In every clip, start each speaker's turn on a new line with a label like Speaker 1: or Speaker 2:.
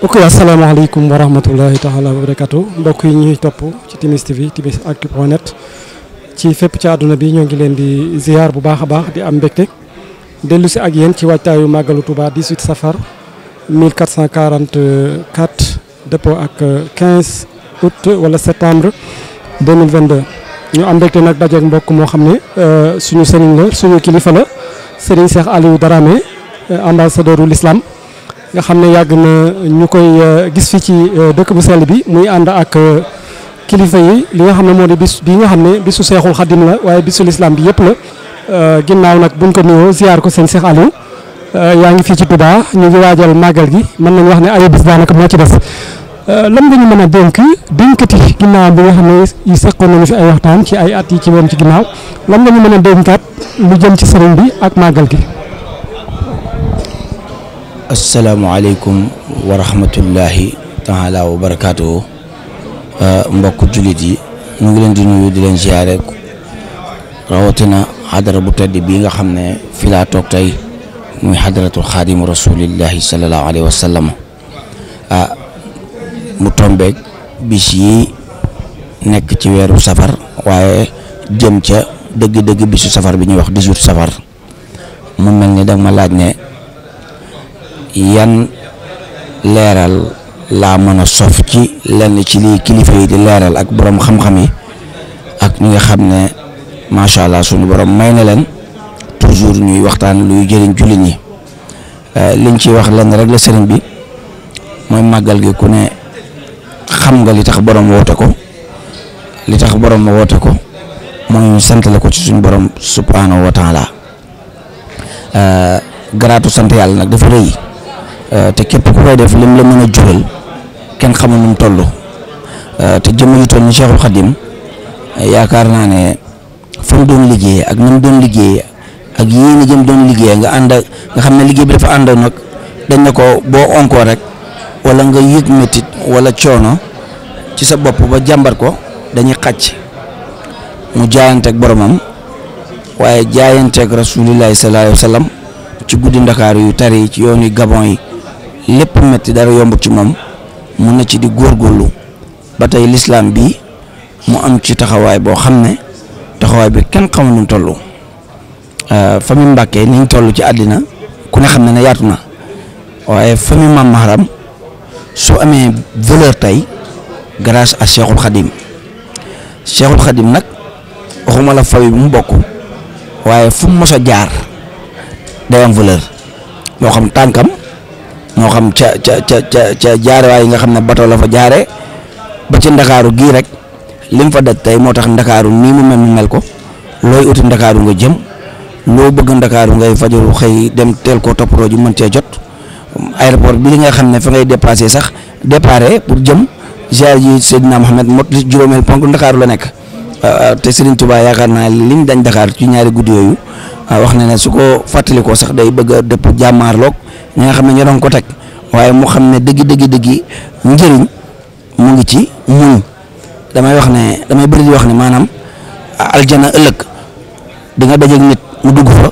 Speaker 1: ok asalaamaaleykum wa rahmatullahi taala wa barakatu mbokk yi ñuy topp ci Timis TV timisactu.net ci fépp ci àdduna bi ñoo ngi leen di ziar bu baax a baax di am mbégte dellu si ak yéen ci waajtaayu màggalu Touba 18 safar 1444 dëppoo ak 15 août wala septembre 2022 ñu am mbégte nag dajeeg mbokk moo xam ne suñu sëriñ la suñu kilifa la Serigne Cheikh Aliou Darame ambassadeuru l'islam nga xam ne yàgg na ñu koy gis fii ci dëkk bu sell bi muy ànd ak kilifa yi li nga xam ne moo di bis bi nga xam ne bisu Seexul Xadim la waaye bisu l'islam bi yëpp la ginnaaw nag buñ ko nuyoo ziar ko sëñ Cheikh Aliou yaa ngi fii ci Touba ñu ngi waajal màggal gi mën nañu wax ne ay bis daanaka moo ci des lan nga ñu mën a dénkati ginnaaw bi nga xam ne yi seqoon nañu fi ay waxtaan ci ay at yi ci woon ci ginnaaw lan nga ñu mën a dénkaat lu jëm ci sëriñ bi ak màggal gi.
Speaker 2: asalaamaaleykum wa rahmatullahi taala wa barakaatuhu mbokk jullit yi ñu ngi leen di nuyu di leen ziare rawatina xadara bu tedd bii nga xam ne fi laa toog tey muy xadaratul xaadimu rasulillahi salallahu alayhi wa sallam mu tombeeg bis yi nekk ci weeru safar waaye jëm ca dëgg-dëgg bisu safar bi ñuy wax 18 safar mu mel ni danga ma laaj ne yan leeral laa mën a sof ci lenn ci lii kilifa yi di leeral ak borom xam-xam yi ak ñi nga xam ne macha allah suñu borom may na leen toujours ñuy waxtaan luy jëriñ jullit ñi liñ ciy wax lenn rek la sëriñ bi mooy màggal gi ku ne xam nga li tax borom woote ko li tax borom woote ko mooy ñu santale ko ci suñu borom subhanahu wa taala garaatu sant yàlla nag dafa rëy. te képp ku koy def lim la mën a jural kenn xamul nu mu toll te jëmm yu toll ni Cheikhul Khadim yaakaar naa ne fa mu doon liggéey ak na mu doon liggéey ak yéen jëm doon liggéey nga ànd ak nga xam ne liggéey bi dafa àndoon nag dañ ne ko boo onkoo rek wala nga yëg métit wala coono ci sa bopp ba jàmbat ko dañuy xàcc mu jaayanteeg boromam waaye jaayanteeg rasulillahi sallallahu alayhi wa sallam ci guddi ndakaaru yu tari ci yoon yu Gabon yi. lépp metti dara yombut ci moom mun na ci di góorgóorlu ba tey lislaam bi mu am ci taxawaay boo xam ne taxawaay bi kenn xamul nu mu toll famille Mbàkke niñ toll ci àddina ku ne xam ne yaatu na waaye famille Maam Maharam su amee valeur tey grâce à Cheikhul Khadim nag waxuma la famille bu mu bokk waaye fu mu mos a jaar day am valeur moo xam tànkam moo xam ca jaarewaay yi nga xam ne bato la fa jaare ba ci ndakaaru gii rek lim fa daj tey moo tax ndakaaru nii mu mel ko looy uti ndakaaru nga jëm loo bëgg ndakaaru ngay fajaru xëy dem teel koo toppatoo ji mën cee jot aéroport bi li nga xam ne fa ngay déplacé sax déparé pour jëm ziar ji Seydina Mohamed mot li juróomeel ponk ndakaaru la nekk te Serigne Touba yaakaar naa liñ dañ Dakar ci ñaari guddi yooyu wax na ne su ko fàttalikoo sax day bëgg a dëpp jàmmaarloog ñi nga xam ne ñoo doon ko teg waaye mu xam ne dëgg njëriñ mu ngi ci muñ damay bëri di wax ne maanaam aljana ëllëg di nga dajeeg nit mu dugg fa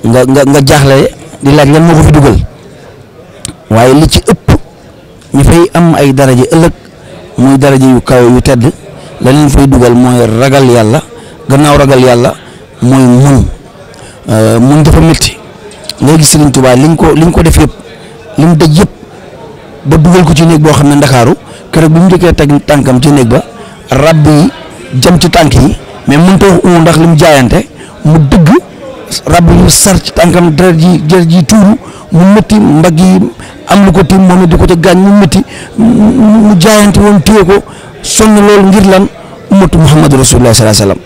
Speaker 2: nga jaaxle di laaj lan moo ko fi dugal waaye li ci ëpp ñu fay am ay daraja ëllëg muy daraja yu kaw yu tedd la leen fay dugal mooy ragal yàlla gannaaw ragal yàlla mooy muñ dafa métti ngay gis Serigne Touba liñ ko def yëpp lim daj yëpp ba dugal ko ci néeg boo xam ne ndakaaru keroog bi mu njëkkee teg tànkam ci néeg ba rab yi jëm ci tànk yi mais mënut a wax ndax lim jaayante mu dëgg rab yi sar ci tànkam deret ji tuuru mu métti mbagg yi am lu ko tiim moom it di ko ca gaañ mu métti mu jaayante woon téye ko sonn loolu ngir lan ummatu Muhammadu Rasulullah sallallahu alayhi wasallam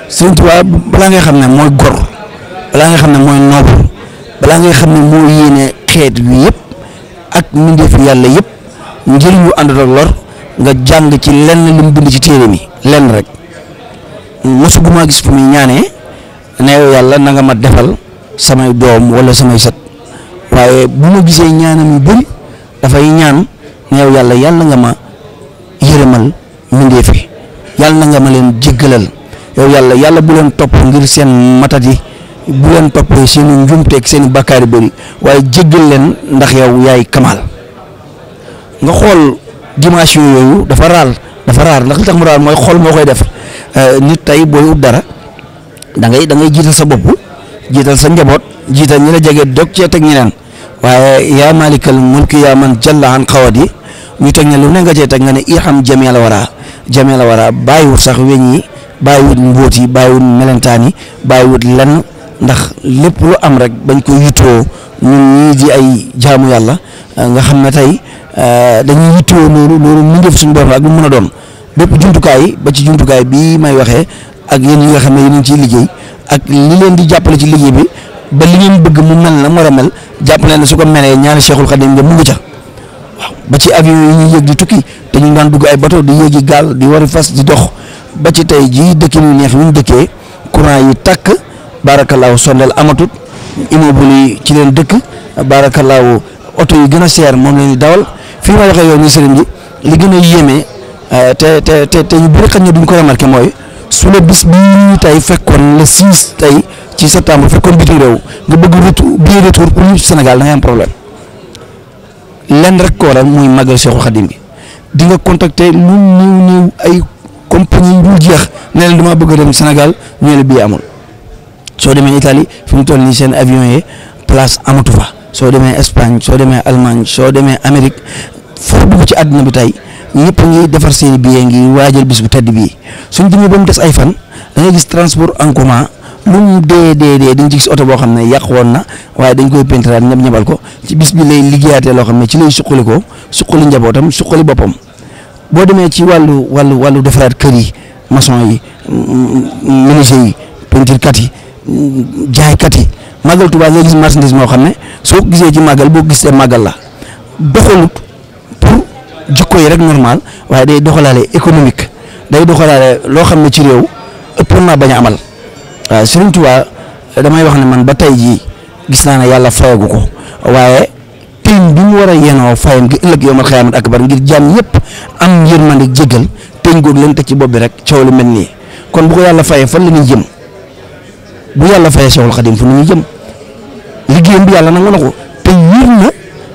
Speaker 2: Serigne Touba balaa ngay xam ne mooy gor balaa nga xam ne mooy noble balaa ngay xam ne moo yéene xeet wi yëpp ak mbindeefu yàlla yëpp njëriñ lu àndut ak lor nga jàng ci lenn li mu bind ci téere mi lenn rek mosuguma gis fu muy ñaanee ne yow yàlla na nga ma defal samay doom wala samay sët waaye bu ma gisee ñaanam yu bëri dafay ñaan ne yow yàlla nga ma yërëmal mbindeef yi yàlla na nga ma leen jéggalal yow yàlla bu leen topp ngir seen matati bu leen toppee seen i njumteeg seen i bakkaar yu bëri waaye jéggal leen ndax yow yaay kamaal nga xool dimension yooyu dafa raar ndax li tax mu raar mooy xol moo koy def nit tey booy ut dara da ngay jiital sa bopp jiital sa njaboot jiital ñi la jege dog cee teg ñeneen waaye yaa malikal mulki yaa man jalla an xawat yi ñu teg ne lu ne nga cee teg nga ne irham jamee la wara bàyyiwut sax weñ yi bàyyiwut mbóot yi bàyyiwut melentaan yi bàyyiwut lenn ndax lépp lu am rek bañ ko yittoo ñun ñii di ay jaamu yàlla nga xam ne tey dañuy yittoo loolu mu def suñu borom ak lu mën a doon bépp jumtukaay ba ci jumtukaay bii may waxee ak yéen yi nga xam ne yéen a ngi ciy liggéey ak li leen di jàppale ci liggéey bi ba li ngeen bëgg mu mel na mu war a mel jàppale ne su ko melee ñaari Cheikhul Khadim nga mu ngi ca waaw ba ci avion yi ñuy yëg di tukki te ñu daan dugg ay bateau di yéegi gaal di wari fas di dox ba ci tey jii dëkkin yu neex yu ñu dëkkee courant yi tàkk baarakallaahu sondeel amatut immeuble yi ci leen dëkk baarakallaahu oto yi gën a seer moom leen di dawal fii ma waxee yow nii sëriñ bi li gën a yéeme te ñu bëri xëy na duñ ko remarqué mooy su la bis bii tey fekkoon le 6 tey ci septembre fekkoon bitim réew nga bëgg billet retour pour ñu Sénégal da ngay am problème lenn rek ko waral muy màggal Cheikhul Khadim bi di nga contacter lu néew ay compagnie yu jeex ne leen dama bëgg a dem Sénégal ñu ne billet amul soo demee Italie fi mu toll nii seen avion yi place amatu fa soo demee Espagne soo demee Allemagne soo demee Amérique foo dugg ci àdduna bi tey ñëpp ngi defar seen billet ngi waajal bis bu tedd bii suñ demee ba mu des ay fan da ngay gis transport en commun lu mu dee dañ ci gis oto boo xam ne yàq woon na waaye dañ koy pentiraat ñebal ko ci bis bi lay liggéeyaatee loo xam ne ci lay suqali njabootam suqali boppam boo demee ci wàllu defaraat kër yi maçon yi menuisier yi peinturekat yi jaaykat yi màggal Tuubaa ngay gis marchandise moo xam ne soo ko gisee ci màggal boo gisee màggal la doxalut pour jikko yi rek normal waaye day doxalaale économique day doxalaale loo xam ne ci réew ëppoon naa bañ a amal waaw Serigne Touba damay wax ne man ba tey jii gis naa ne yàlla fayagu ko waaye teñ bi mu war a yenoo fayam gi ëllëg yawmal xiyaamat akbar ngir jàmm yëpp am yërmande jéggal teñ googu leen teg ci bopp bi rek coow lu mel nii kon bu ko yàlla fayee fan la ñuy jëm bu yàlla fayee Cheikhul Khadim fu ñuy jëm liggéeyam bi yàlla nangu na ko te wér na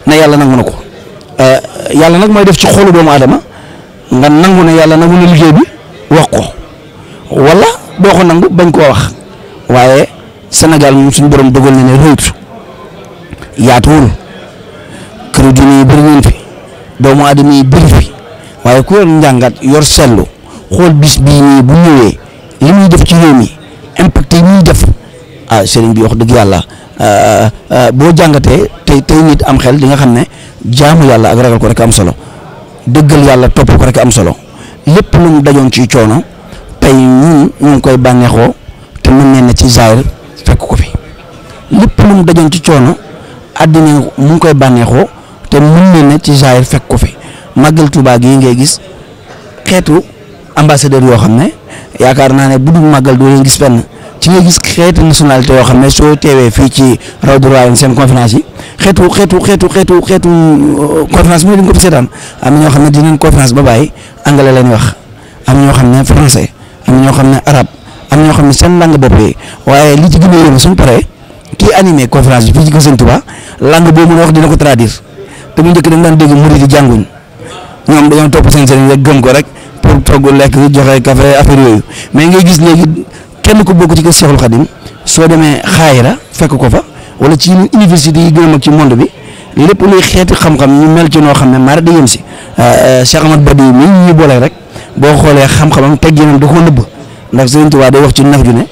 Speaker 2: ne yàlla nangu na ko yàlla nag mooy def ci xolu doomu aadama nga nangu ne yàlla nangu na liggéey bi wax ko wala doo ko nangu bañ koo wax waaye Sénégal moom suñu borom dogal na ne réyut yaatuwul kër diine yi bëri nañ fi doomu aadama yi bëri fi waaye ku yor njàngat yor seetlu xool bis bii nii bu ñëwee li muy def ci réew mi impact yi muy def sëriñ bi wax dëgg yàlla boo jàngatee tey nit am xel di nga xam ne jaamu yàlla ak ragal ko rek am solo dëggal yàlla topp ko rek am solo lépp lu mu dajoon ci coono tey ñun ñu ngi koy bànneexoo te mën nañ ne ci zaahir fekk ko fi lépp lu mu dajoon ci coono àddina mu ngi koy bànneexoo te mën nañ ne ci zaahir fekk ko fi màggal Tuubaa gii ngay gis xeetu ambassadeur yoo xam ne yaakaar naa ne bu dul màggal doo leen gis fenn ci nga gis xeetu nationalité yoo xam ne soo teewee fii ci Rawdu Rayaahiin seen conférence yi xeetu conférence bi duñ ko fi seetaan am na ñoo xam ne dinañ conférence ba bàyyi anglais lañ wax am ñoo xam ne français am ñoo xam ne arabe am ñoo xam ne seen langue bopp yi waaye li ci gën a yéeme suñ paree kii animé conférence bi fii ci kër Sëñ Tuubaa langue boo mën a wax dina ko traduire te bu njëkk dañ daan dégg murid yi jànguñ ñoom dañoo topp seen sëriñ rek gëm ko rek pour togg lekk joxe café affaire yooyu mais ngay gis léegi kenn ku bokk ci kër Cheikhul Khadim soo demee xaayira fekk ko fa wala ci université yi gën a mag ci monde bi lépp luy xeeti xam-xam ñu mel ci noo xam ne mara da yem si Cheikh Ahmad Badi mi ñu boole rek boo xoolee xam-xamam tegginam da koo nëbb ndax Sëriñ Tuubaa day wax ci naf ju ne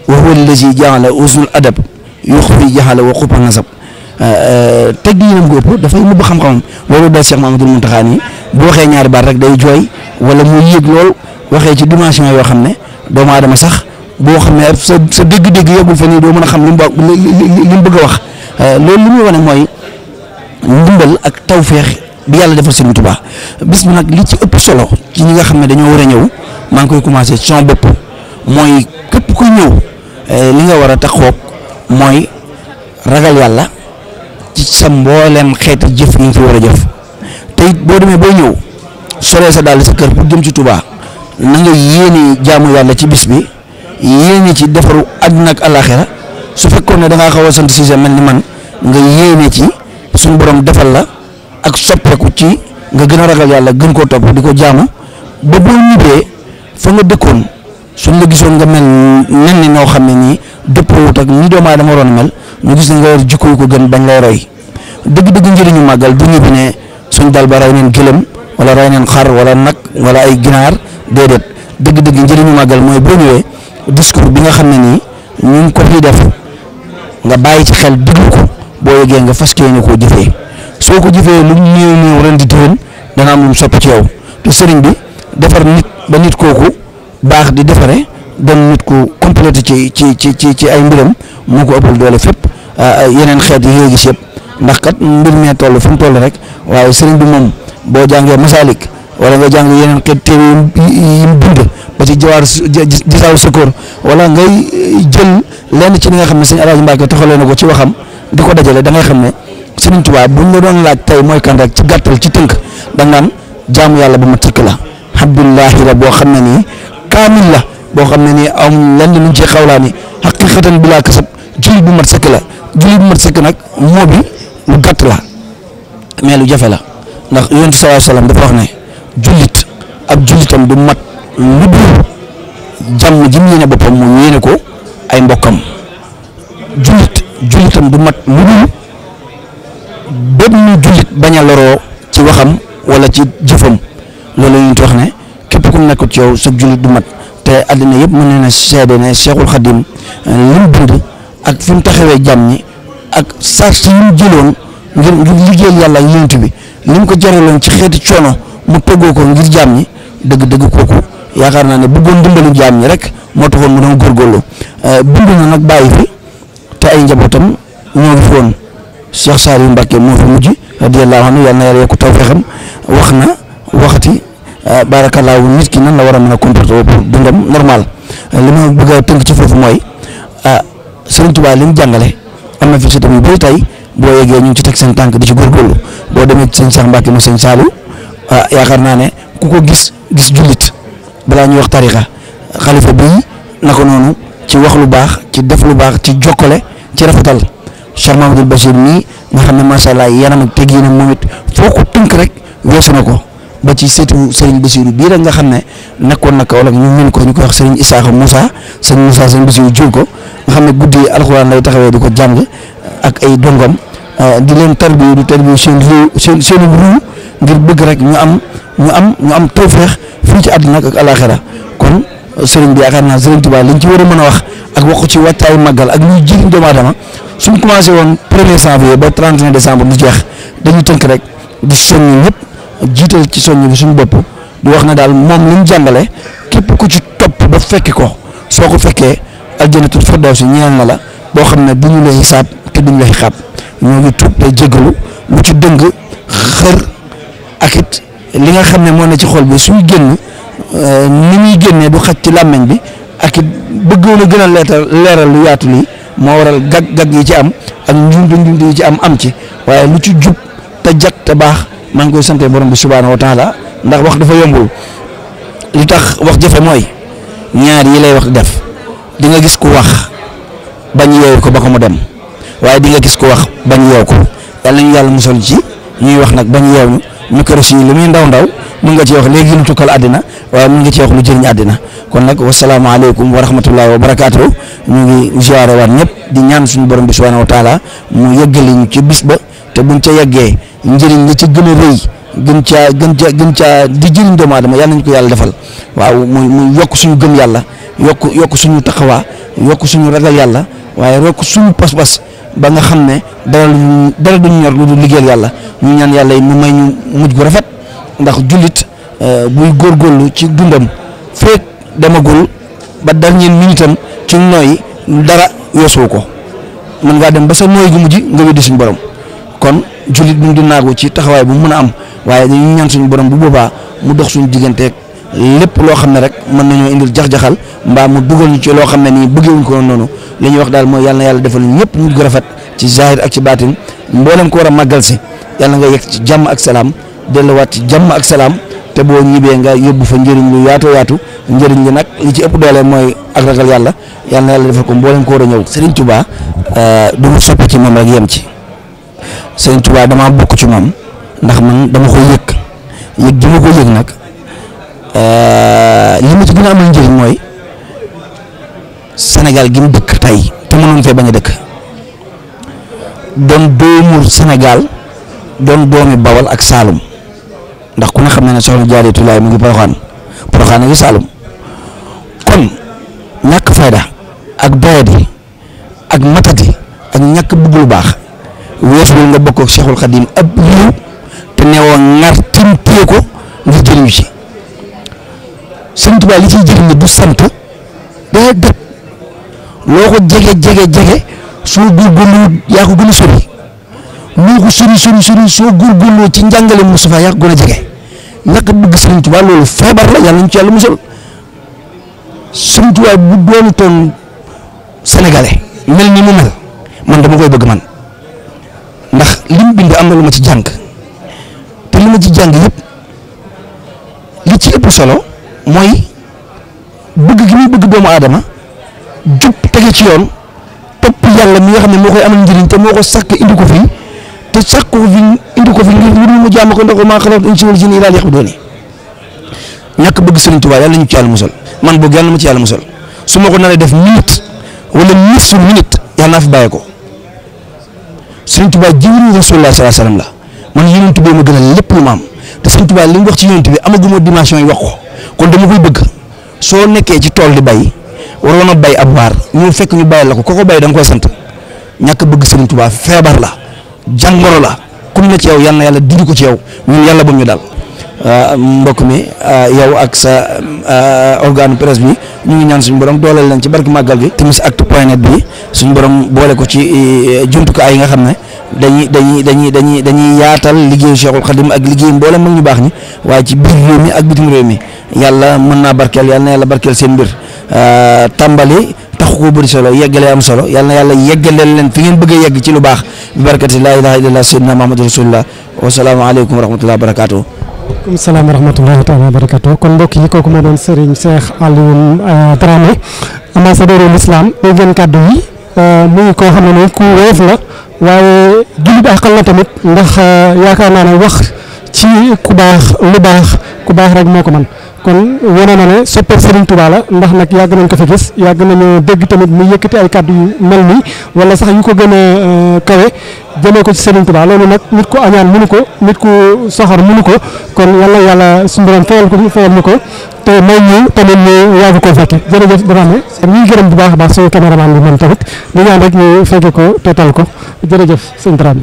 Speaker 2: wa huwa allazi jaala usnul adab yuxfi jaxala wa xupa nasab tegginam gu ëpp dafay nëbb xam-xamam loolu dal Cheikh Mamadou Muntaxa nii bu waxee ñaari baat rek day jooy wala mu yéeg lool waxee ci dimension yoo xam ne doomu aadama sax boo xam ne sa dégg-dégg yeggul fa nii doo mën a xam li mu bëgg a wax loolu li muy wane mooy ndimbal ak tawféex bi yàlla defal Sëriñ Tuubaa bis bi nag li ci ëpp solo ci ñi nga xam ne dañoo war a ñëw maa ngi koy commencé ci sama bopp mooy képp kuy ñëw li nga war a taxawoog mooy ragal yàlla ci sa mbooleem xeeti jëf yi nga fi war a jëf te it boo demee booy ñëw solee sa daal sa kër pour jëm ci Tuubaa na nga yéene jaamu yàlla ci bis bi yéene ci defaru àdduna ak alaaxira su fekkoon ne da ngaa xaw a sant si mel ni man nga yéene ci suñu borom defal la ak soppeeku ci nga gën a ragal yàlla gën koo topp di ko jaamu ba boo ñibbee fa nga dëkkoon suñ la gisoon nga mel nen ni noo xam ne nii dëppoowut ak ni doomu aadama waroon mel ñu gis ne nga yor jikko yu ko gën bañ lay roy dëgg-dëgg njëriñu màggal du ñibbi ne suñ dal ba rey neen gëlëm wala rey neen xar wala nag wala ay ginaar déedéet dëgg-dëgg njëriñu màggal mooy boo ñëwee discours bi nga xam ne nii ñu ngi ko fi def nga bàyyi ci xel déglu ko boo yeggee nga fas yéene koo jëfee soo ko jëfee lu néew néew ren di déwén dana am lu mu soppi ci yow te sëriñ bi defar nit ba nit kooku baax di defare dem nit ku complété ci ay mbiram moo ko ëppal doole fépp yeneen xeet yi ngay gis yëpp ndax kat mbir mee toll fi mu toll rek waaye sëriñ bi moom boo jàngee masaalik wala nga jàng yeneen xeet téere yi mu bind ba ci jawaar gisaaw sëkkoor wala ngay jël lenn ci li nga xam ne sëñ Alaaji Mbàkke taxalee na ko ci waxam di ko dajale da ngay xam ne Sëriñ Tuubaa buñ la doon laaj tey mooy kan rek ci gàttal ci tënk da nga naan jaamu yàlla bu ma tëkk la Abdullahi la boo xam ne nii kaamil la boo xam ne nii am lenn luñ ci xawlaa ni xaqiqatan bilaa kasab jullit bu mat sëkk la jullit bu mat sëkk nag moo bi lu gàtt la mais lu jafe la ndax Yonent sallallahu alayhi wasallam dafa wax ne jullit ab jullitam du mat lu dul jàmm ji mu yéene boppam mu yéene ko ay mbokkam jullitam du mat lu dul benn jullit bañ a loroo ci waxam wala ci jëfam loolu ñu wax ne képp ku nekk ci yow sa jullit du mat te àddina yëpp mën na seede ne Cheikhul Khadim li mu bind ak fi mu taxawee jàmm ñi ak sart yi mu jëloon ngir liggéeyal yàlla ak yonent bi li mu ko jaraloon ci xeeti coono mu toggoo ko ngir jàmm ñi dëgg-dëgg kooku yaakaar naa ne bëggoon dimbalu jàmm ñi rek moo taxoon mu doon góorgóorlu bind na nag bàyyi fi te ay njabootam ñoo ngi fi woon Cheikh Saliou Mbacké moo fi mujj radiyallahu anhu yàlla na yàlla yokk tawfeexam wax na waxati barakallahu nit ki nan la war a mën a comporter pour dundam normal li ma bëgg a tënk ci foofu mooy Sëriñ Tuubaa li mu jàngale am na fi si tamit bëri tey boo yeggee ñu ngi ci teg seen tànk di ci góorgóorlu boo demee ci sëñ Cheikh Mbacké mu sëñ Saliou yaakaar naa ne ku ko gis jullit balaa ñuy wax tarixa xalifa bii naka noonu ci wax lu baax ci def lu baax ci jokkale ci rafetal Cheikh Mamadou Bachir mii nga xam ne macha allah yaram ak tegginam moom it foo ko tënk rek weesu na ko ba ci seetu Serigne Bassirou bii rek nga xam ne nekkoon na Kaolack ñu mën ko ñu koy wax Serigne Isaaxa Moussa sëñ Bassirou jur ko nga xam ne guddi alxuraan lay taxawee di ko jàng ak ay dongom di leen tarbiyu di tarbiyu seen ruu ngir bëgg rek ñu am tawfeex fii ci àddina ak alaxira kon Serigne bi yaakaar naa Serigne Touba liñ ci war a mën a wax ak waxu ci wàccaayu màggal ak ñuy jëriñ doomu aadama suñ commencé woon 1er janvier ba 31 décembre du jeex dañuy tënk rek di soññ ñëpp jiital ci soññ bi suñu bopp di wax na daal moom li mu jàngale képp ku ci topp ba fekki ko soo ko fekkee aljanatul firdawsi ñeel na la boo xam ne du ñu la xisaab te duñ la xisaab ñoo ngi tuub te jégalu lu ci dëng xër ak it li nga xam ne moo ne ci xol bi suñu génn ni muy génnee du xaj ci làmmeñ bi ak it bëggoon a gën a leeral lu yaatu lii moo waral gag yi ci am ak njumte yi ci am ci waaye lu ci jub te jag te baax maa ngi koy sante borom bi subhaanahu wa taala ndax wax dafa yombul li tax wax jafe mooy ñaar yi lay wax def di nga gis ku wax bañ yeewu ko ba ko mu dem waaye di nga gis ku wax bañ yeew ko yàlla nañu yàlla musal ci ñuy wax nag bañ yeew ñu micro yi li muy ndaw mun nga ci wax léegi lu tukkal àddina waaye mun nga ci wax lu jëriñ àddina kon nag wasalaamaaleykum wa rahmatullahi wa barakaatu ñu ngi ziare waat ñëpp di ñaan suñu borom bi subhanahu wa taala mu yeggali ñu ci bis ba te buñ ca yeggee njëriñ li ca gën a rëy gën caa di jëriñ doomu aadama yàlla nañu ko yàlla defal waaw muy yokk suñu gëm yàlla yokk suñu taxawaa yokk suñu ragal yàlla waaye yokk suñu pas-pas ba nga xam ne dara duñu ñor lu dul liggéeyal yàlla ñu ñaan yàlla yi mu may ñu mujj gu rafet ndax jullit buy góorgóorlu ci dundam feek demagul ba dernier minutam ci nooy dara weesoo ko mën ngaa dem ba sa nooy gu mujj nga weddi suñu borom kon jullit bu mu di naagu ci taxawaay bu mu mën a am waaye dañuy ñaan suñu borom bu boobaa mu dox suñu digganteeg lépp loo xam ne rek mën nañoo indil jax-jaxal mbaa mu dugal ñu ci loo xam ne nii bëggewuñ ko noonu li ñuy wax daal mooy yàlla na yàlla defal ñu ñëpp mujj gu rafet ci zahir ak ci baatin mboolem ko war a màggal si yàlla nga yegg ci jàmm ak salaam delluwaat ci jàmm ak salaam te boo ñibbee nga yóbbu fa njëriñ lu yaatu njëriñ li nag li ci ëpp doole mooy ak ragal yàlla yàlla na yàlla defal ko mboolem ko war a ñëw. Serigne Touba du ma soppi ci moom rek yem ci Serigne Touba damaa bokk ci moom ndax man dama ko yëg yëg gi ma ko yëg nag li ma ci gën a amal njëriñ mooy Sénégal gi mu dëkk tey te mënoon fee bañ a dëkk doon doomu Sénégal doon doomi Bawal ak Saalum ndax ku ne xam ne soxna Jaaratullaay mu ngi Poroxaan a ngi Saalum kon ñàkk fayda ak doyadi ak matati ak ñàkk bëgg lu baax weesuwul nga bokk ak Cheikhul Khadim ab yiw te neewoo ngar timtee ko ngir jëriñu ci Sëriñ Tuubaa li ciy jëriñ du sant day dëkk loo ko jege soo góorgóorlu yaa ko gën a sori loo ko sori soo góorgóorloo ci njàngale Moustapha yaa ko gën a jege ñàkk bëgg Sëriñ Tuubaa loolu feebar la yàlla ñu ci yàlla musal Sëriñ Tuubaa bu doon toon sénégalais mel ni mu mel man dama koy bëgg man ndax lim bind am na lu ma ci jàng te li ma ci jàng yëpp li ci ëpp solo mooy bëgg gi muy bëgg doomu aadama jub tege ci yoon topp yàlla mi nga xam ne moo koy amal njëriñ te moo ko sàkk indi ko fi te sàkk ko fi indi ko fi ngir mu jàmm ko ndax maa xalaqtul insa wal jinna illaa liya'buduun ñàkk bëgg Sëriñ Tuubaa yàlla ñu ci yàlla musal man boog yàlla ma ci yàlla musal su ma ko naree def minute wala nisfu minute yàlla naa fi bàyyee ko Sëriñ Tuubaa jiwriñu Rasulullah sallallahu alayhi wasallam la man yonent bi ma gën a lépp lu ma am te Sëriñ Tuubaa li mu wax ci yonent bi amaguma dimension yi wax ko kon dama koy bëgg soo nekkee ci tool di bay waroon a bay ab waar ñu fekk ñu bàyyi la ko ko bay da nga koy sant ñàkk bëgg Sëriñ Tuubaa feebar la jàngoro la kum ne ci yow yal na yàlla dindi ko ci yow ñun yàlla bu ñu dal mbokk mi yow ak sa organe presse bi ñu ngi ñaan suñu borom dooleel leen ci barki màggal gi timisactu.net bi suñu borom boole ko ci jumtukaay yi nga xam ne dañuy yaatal liggéeyu Cheikhul Khadim ak liggéeyu mboolem mag ñu baax ñi waaye ci biir réew mi ak bitim réew mi yàlla mën naa barkeel yàlla na yàlla barkeel seen mbir tàmbali taxu ko bëri solo yeggalee am solo yàlla na yàlla yeggaleel leen fi ngeen bëgg a yegg ci lu baax bi barakati laa ilaaha illallah sayyidina Muhammadu rasulullah wa salaamu aleykum wa rahmatullahi wa barakatuh.
Speaker 1: waaleykum salaam wa rahmatullahi taala wa barakatuh kon mbokk yi kooku moo doon Serigne Cheikh Aliou Dramé ambassadeur de l'islam day gën kàddu yi muy koo xam ne ku woyof la waaye jullit àqal la tamit ndax yaakaar naa ne wax ci ku baax rek moo ko man kon wane na ne soppeek Serigne Touba la ndax nag yàgg nañ ko fi gis yàgg nañu dégg tamit mu yëkkati ay kàddu yu mel nii wala sax yu ko gën a kawe jëmee ko ci Serigne Touba loolu nag nit ku añaan mënu ko nit ku soxor mënu ko kon yàlla suñu borom fayal ñu ko te may ñu tamit ñu yàgg koo fekke jërëjëf Dramé ñu ngi gërëm bu baax a baax suñu caméraman bi moom tamit di ñaan rek ñu fekke ko te tal ko jërëjëf sëñ Dramé